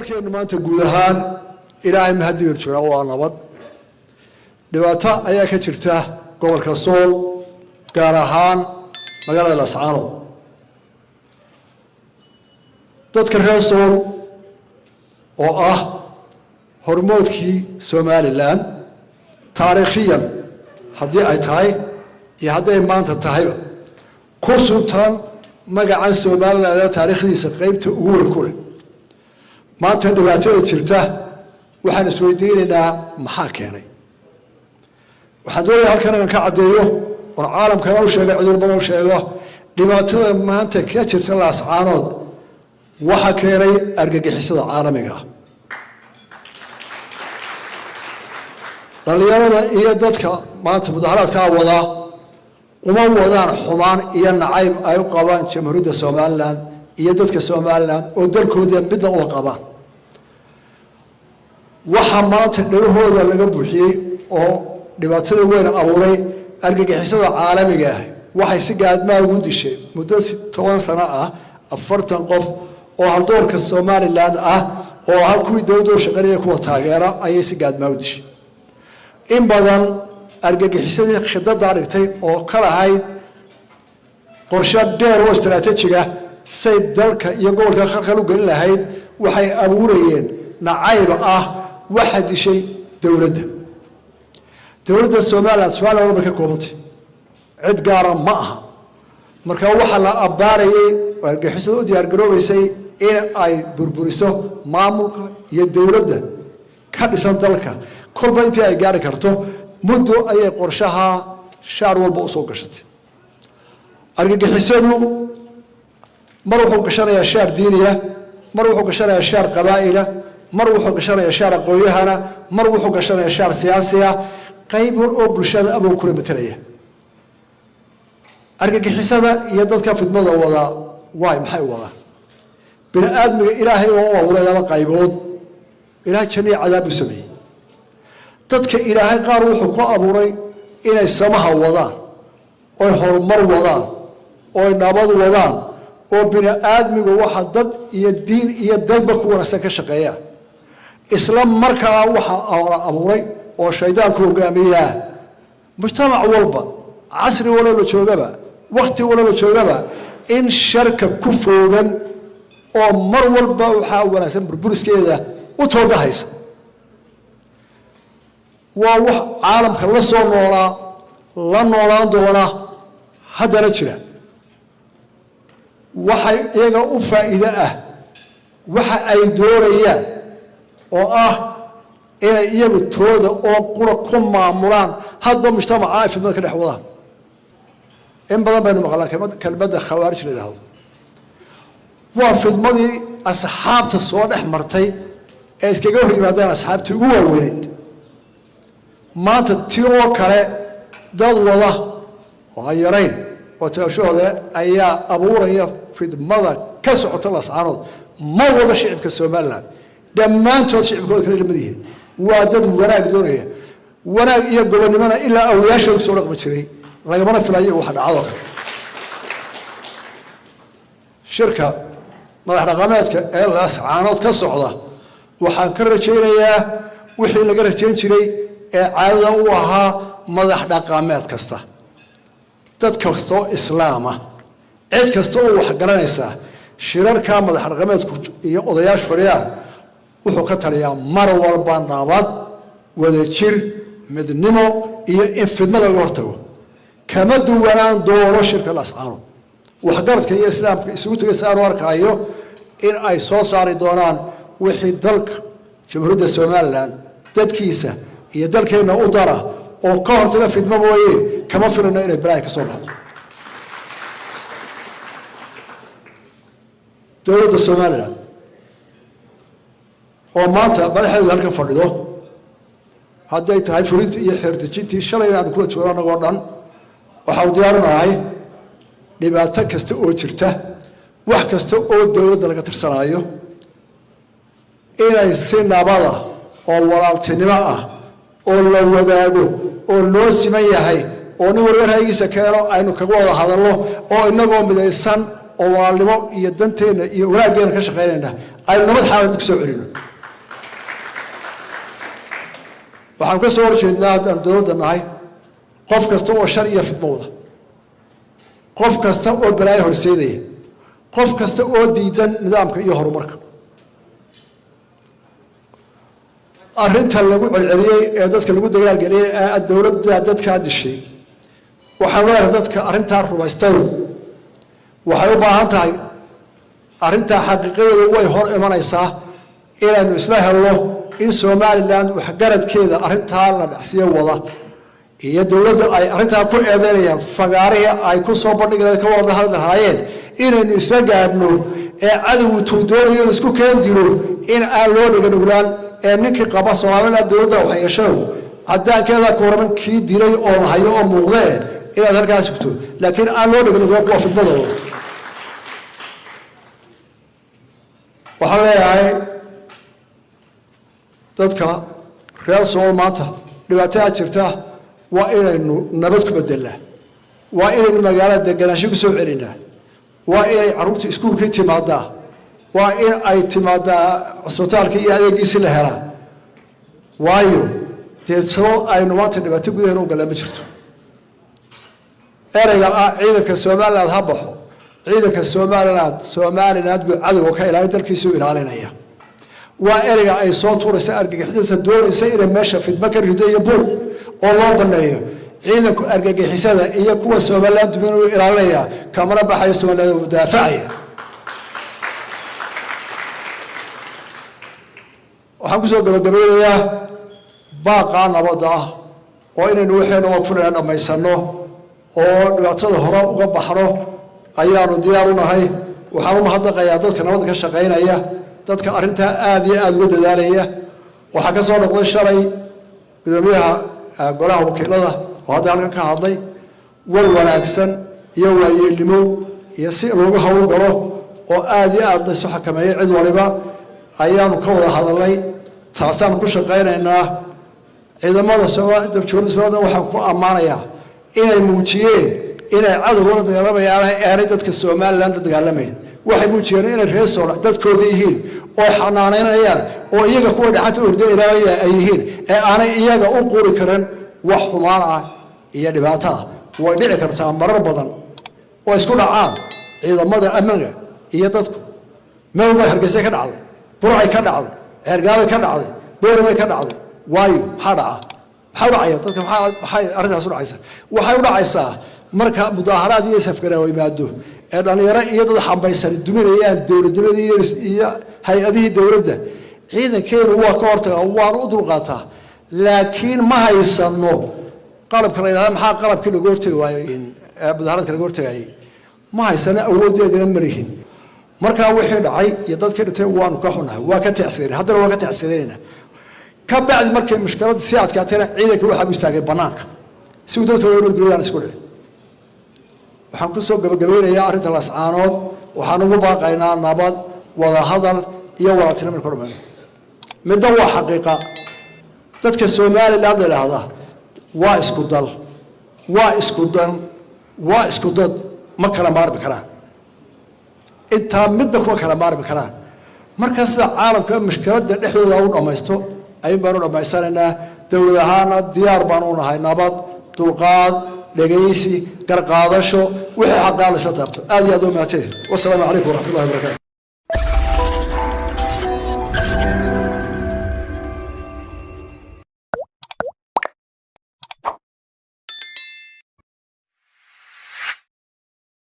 Dalkeennu maanta guud ahaan, Ilaahay mahaddi baynu joognaa, waa nabad. Dhibaato ayaa ka jirta gobolka Sool, gaar ahaan magaalada Laascaanood. Dadka reer Sool oo ah hormoodkii Somalilan taariikhiyan haddii ay tahay iyo hadday maanta tahayba, ku suntan magacan Somalilan taariikhdiisa qeybta ugu weyn ku leh, maanta dhibaatada jirta waxaan isweydiinaynaa maxaa keenay. Waxaan doonaya halkan inaan ka caddeeyo oon caalamkana u sheego, cid walbana u sheego, dhibaatada maanta ka jirta Laascaanood waxaa keenay argagixisada caalamiga ah. Dhallinyarada iyo dadka maanta mudaharaadkaa wadaa uma wadaan xumaan iyo nacayb ay u qabaan Jamhuuriyadda Somalilan iyo dadka Somalilan oo dalkooda midna uma qabaan. Waxaa maanta dhagahooda laga buuxiyey oo dhibaatada weyn abuuray argagixisada caalamiga ah. Waxay si gaadmaa ugu dishay muddo 10 sano ah 40 qof oo haldoorka Somalilan ah, oo ahaa kuwii dowladda u shaqeynaya, kuwa taageera ayay si gaadmaa u dishay. In badan argagixisadii khidadaa dhigtay oo ka lahayd qorshe dheer oo istraatiijiga say dalka iyo gobolka khalkhal u gelin lahayd, waxay abuurayeen nacayb ah waxa dishay dowladda. Dowladda Somalilan, Somalilan bay ka koobantay, cid gaara ma aha. Marka waxaa la abbaarayay oo argagixisada u diyaargaroobaysay in ay burburiso maamulka iyo dowladda ka dhisan dalka kolba intii ay gaari karto. Muddo ayay qorshaha shaar walba usoo gashatay. Argagixisadu mar wuxuu gashanayaa shaar diiniya, mar wuxuu gashanayaa shaar qabaa'ila, mar wuxuu gashanayaa shaar aqoon-yahana, mar wuxuu gashanayaa shaar siyaasiya, qayb war oo bulshada abuu kula matelaya. Argagixisada iyo dadka fidmada wadaa waay maxay wadaan? Bini aadmiga Ilaahay oo u abuuray laba qaybood, Ilahay janno iyo cadaab buu sameeyey. Dadka Ilaahay qaar wuxuu ku abuuray inay samaha wadaan, oy horumar wadaan, oy nabad wadaan, oo bini aadmigu waxa dad iyo diin iyo dalba ku wanaagsan ka shaqeeyaan. Isla markaa waxaa la abuuray oo shaydaanku hogaamiyaa mujtamac walba, casri waloo la joogaba, wakti waloo la joogaba, in sharka ku foogan oo mar walba waxaa wanaagsan burburiskeeda u toogahaysa. Waa wax caalamka la soo noolaa, la noolaan doona, haddana jira. Waxay iyaga u faa'iide ah waxa ay doonayaan oo ah inay iyagu tooda oo qura ku maamulaan hadba mujtamaca ay fidmada ka dhex wadaan. In badan baynu maqlaa kelmadda khawaarij la yidhaahdo. Waa fidmadii asxaabta soo dhex martay ee iskaga hor yimaadeen asxaabtii ugu waaweyneyd. Maanta ti oo kale dad wada oo aan yarayn oo taashahooda ayaa abuuraya fidmada ka socota Laascaanood. Ma wada shicibka Somalilan dhammaantood, shicibkooda kala lamid yihiin, waa dad wanaag doonaya, wanaag iyo gobonnimona ilaa awlayaashooda kusoo dhaqmi jiray, lagamana filayo waxa dhacadoo kale. Shirka madax dhaqameedka ee Laascaanood ka socda waxaan ka rajaynayaa wixii laga rajayn jiray ee caadada u ahaa madax dhaqameed kasta, dad kastoo islaama, cid kasta oo wax garanaysaa. Shirarkaa madax dhaqameedku iyo odayaashu fadhiyaan wuxuu ka taliyaa mar walba nabad, wadajir, midnimo iyo in fidmada laga hortago. Kama duwanaan doono shirka Laascaanood waxgaradka iyo islaamka isugu tegay si aanu arkaayo in ay soo saari doonaan wixii dalka Jamhuuriyadda Somalilan, dadkiisa iyo dalkeenna u dara oo ka hortaga fidmo mooye. Kama filano inay balaahi ka soo dhacdo. Dowladda Somalilan oo maanta madaxdeedu halkan fadhido, hadday tahay fulintii iyo xeerdejintii shalayna aanu kula joogno annagoo dhan, waxaanu diyaarinahay dhibaato kasta oo jirta, wax kasta oo dowladda laga tirsanaayo, inay si nabada oo walaaltinimo ah oo la wadaago oo loo siman yahay oo nin walba ra'yigiisa keeno aynu kaga wada hadalno, oo inagoo midaysan Oo walaalnimo iyo danteenna iyo wanaaggeena ka shaqaynayna aynu nabad xaalad ku soo celino. Waxaanu ka soo horjeednaa, haddaanu dowladda nahay, qof kasta oo shar iyo fidmo wada, qof kasta oo balaayo horseedaya, qof kasta oo diidan nidaamka iyo horumarka. Arrinta lagu celceliyey ee dadka lagu dagaalgeliyey ee dowladda dadkaa dishay, waxaan leeyahay dadka arrintaa rumaystay waxay u baahan tahay arrintaa xaqiiqadeedu way hor imanaysaa inaynu isla helno in Somalilan waxgaradkeeda arrintaa la dhacsiyo wada iyo dowladda ay arrintaa ku eedeynayaan fagaarihii ay ku soo bandhigi ka wada hadli lahaayeen inaynu isla gaadhno ee cadowgu tuu doonayo isku keen dilo in aan loo dhaganuglaan ee ninkii qaba Somalilan dowladda waxyeeshadow cadaankeeda ku waraman kii dilay oo la hayo oo muuqdee inaad halkaas sugto, laakiin aan loo dhaganuglaan kuwa fidmada wada. Waxaan leeyahay dadka reer Sool, maanta dhibaatada jirta waa inaynu nabad ku bedelnaa, waa inaynu magaalada deganaansho ku soo celinaa, waa inay carruurta iskuulkii timaadaa, waa in ay timaadaa cusbitaalkii iyo adeegiisi la helaa. Waayo dee sabab aynu maanta dhibaato gudaheena u gallaan ma jirto. Ereyga ah ciidanka Somaliland ha baxo, ciidanka Somaliland Somaliland buu cadowga ka ilaalin, dalkiisuu ilaalinaya. Waa ereyga ay soo tuuraysa argagixisada doonaysa inay meesha fidmo ka rido iyo buuq oo loo baneeyo. Ciidanku argagixisada iyo kuwa Somaliland dumin uu ilaalinaya, kamana baxayo, Somaliland uu daafacaya. Waxaan kusoo gabagabeynayaa baaqaa nabadda ah oo inaynu waxaynu waqfulina dhammaysano oo dhibaatada hore uga baxno ayaanu diyaar u nahay. Waxaan u mahadnaqayaa dadka nabadda ka shaqaynaya, dadka arrintaa aada iyo aada uga dadaalaya. Waxaa ka soo noqday shalay gudoomiyaha golaha wakiilada oo hadda halkan ka hadlay war wanaagsan iyo waayeelnimo iyo si loogu hawl galo oo aada iyo aada laysu xakameeyey cid waliba ayaanu ka wada hadalnay, taasaanu ku shaqaynaynaa. Ciidamada Jamhuuriyadda Somaliland waxaan ku ammaanayaa inay muujiyeen inay cadowga la dagaalamayaan, aanay dadka Somaliland la dagaalamayn. Waxay muujiyeen inay reer Sool dadkooda yihiin oo xanaanaynayaan oo iyaga kuwa dhaxanta ordo ilaalaya ay yihiin ee aanay iyaga u quri karin wax xumaan ah iyo dhibaato ah. Way dhici kartaa marar badan oo isku dhacaan ciidamada amniga iyo dadku. Meel bay Hargeysa ka dhacday, Burcay ka dhacday, Ceergaabay ka dhacday, Booramay ka dhacday. Waayo maxaa dhaca? Maxaa u dhacaya dadka? Maxay arrintaas u dhacaysa? Waxay u dhacaysaa marka mudaaharaad iyo safgaraaw yimaado ee dhalinyaro iyo dad xambaysan duminayaan dowladnimadii iyo hay-adihii dowladda. Ciidankeenu waa ka hortagaa, waanu u dulqaataa, laakiin ma haysano qalabka la yidhahda. Maxaa qalabkii lagu hortegi waayo mudaharaadka laga hortegayay? Ma haysano, awooddeedina ma lihin. Markaa wixii dhacay iyo dadkii dhintay waanu ka xunahay, waa ka tacsidanay, haddana waa ka tacsidanayna. Ka bacdi markay mushkiladda sii adkaatayna ciidanka waxaa u istaagay banaanka si uu dadka loo nabadgelyo aan isku dhicin. Waxaan kusoo gabagabeynayaa arrinta Laascaanood, waxaan ugu baaqaynaa nabad, wada hadal iyo walaaltinimo marka dhamayno. Midna waa xaqiiqa, dadka Somaliland la idhaahdaa waa isku dal, waa isku dan, waa isku dad, ma kala maarmi karaan. Intaa midna kuma kala maarmi karaan. Marka sida caalamka mushkiladda dhexdooda u dhammaysto ayuun baanu dhammaysanaynaa. Dowlad ahaana diyaar baan u nahay nabad, dulqaad, dhegaysi, garqaadasho, wixii xaqaa la isla taabto. Aad iyo aad waa mahadsantihin. Wasalaamu calaykum waraxmatullahi wabarakatu.